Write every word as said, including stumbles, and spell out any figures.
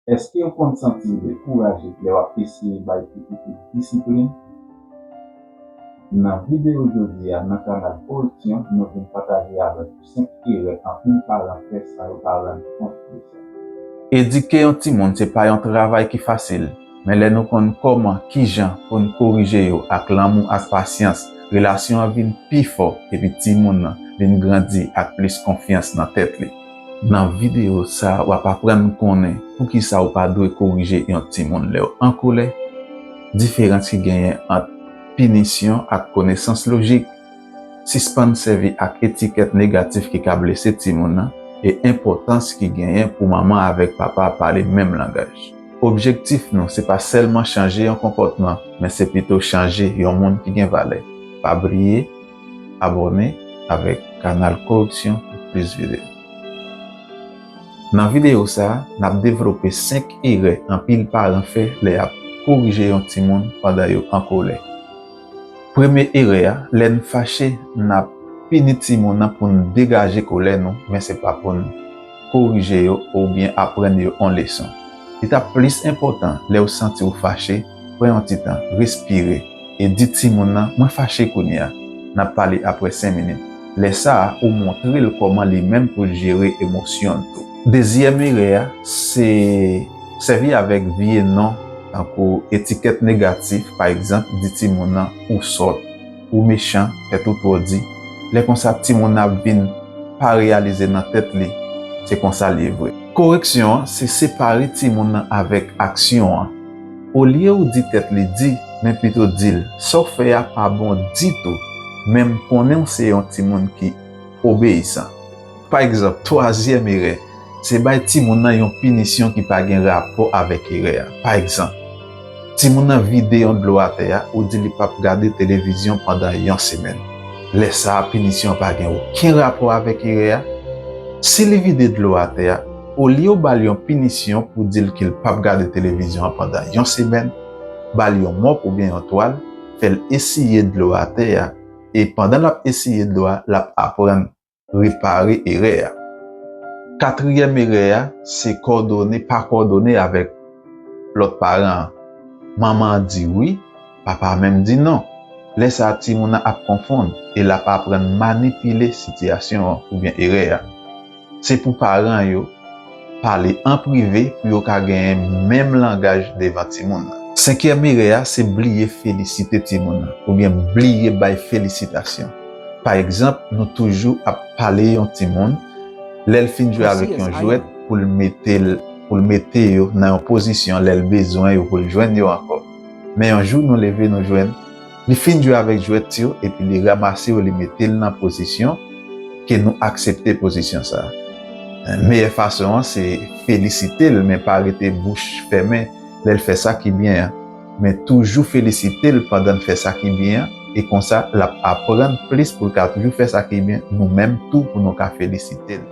Èske w konn santi w dekouraje lè w ap eseye bay pitit ou disiplin? Nan videyo jodi a, nan kanal Koreksyon, nou vin pataje avèk ou senk erè anpil paran fè san yo pa rann kont de sa. Edike yon timoun se pa yon travay ki fasil, men lè nou konn kòman, kijan pou n korije yo ak lanmou ak pasyans, relasyon an vin pi fò epi timoun nan vin grandi ak plis konfyans nan tèt li. Nan videyo sa a, w ap aprann konnen poukisa w pa dwe korije yon timoun lè w an kolè, diferans ki genyen ant pinisyon ak konesans lojik, sispann sèvi ak etikèt negatif ki ka blese timoun nan, e enpòtans ki genyen pou manman avèk papa pale menm langaj. Objektif nou se pa sèlman chanje yon konpòtman, men se pito chanje yon moun ki gen valè. Pa bliye abòne avèk kanal Koreksyon pou plis videyo. Nan videyo sa a, n ap devlope senk erè anpil paran fè lè y ap korije yon timoun pandan yo an kolè. Premye erè a, lè n fache, n ap pini timoun nan pou n degaje kolè nou, men se pa pou n korije yo oubyen aprann yo yon leson. Li t ap plis enpòtan lè w santi w fache, pran yon ti tan, respire, e di timoun nan, "Mwen fache kounye a. N ap pale apre senk minit." Lè sa a, ou montre l kòman li menm pou l jere emosyon l tou. Dezyèm erè a, se sèvi avèk vye non, tankou etikèt negatif, pa egzanp, di timoun nan, "Ou sòt, ou mechan, tèt ou twò di." Lè konsa, timoun nan ap vin pa reyalize nan tèt li, se konsa l ye vre. Koreksyon an, se separe timoun nan avèk aksyon an. Olye w di tèt li di, men pito di l, "Sa w fè a pa bon ditou, men m konnen w se yon timoun ki obeyisan." Pa egzanp, twazyèm erè, se bay timoun nan yon pinisyon ki pa gen rapò avèk erè a. Pa egzanp, timoun nan vide yon dlo atè a, ou di li p ap gade televizyon pandan yon semèn. Lè sa a, pinisyon an pa gen okenn rapò avèk erè a. Si li vide dlo atè a, olye w ba l yon pinisyon pou di l ke l p ap gade televizyon an pandan yon semèn, ba l yon mòp oubyen yon twal, fè l esiye dlo atè a, e pandan l ap esiye dlo a, l ap aprann repare erè a. Katriyèm erè a, se kòdone, pa kòdone avèk lòt paran an. Manman an di wi, papa a menm di non. Lè sa a, timoun nan ap konfonn e l ap aprann manipile sitiyasyon an oubyen erè a. Se pou paran yo pale an prive pou yo ka genyen menm langaj devan timoun nan. Senkyèm erè a, se bliye felisite timoun nan oubyen bliye bay felisitasyon. Pa egzanp, nou toujou ap pale yon timoun, lè l fin jwe avèk yon jwèt, pou l mete l, pou l mete yo nan yon pozisyon lè l bezwen yo pou l jwenn yo ankò. Men yon jou nou leve nou jwenn li fin jwe avèk jwèt yo epi li ranmase yo, li mete l nan pozisyon ke nou aksepte pozisyon sa a. Meyè fason an se felisite l, men pa rete bouch fèmen lè l fè sa ki byen an. Men toujou felisite l pandan l fè sa ki byen an, e konsa l ap aprann plis pou l ka toujou fè sa ki byen, nou menm tou pou nou ka felisite l.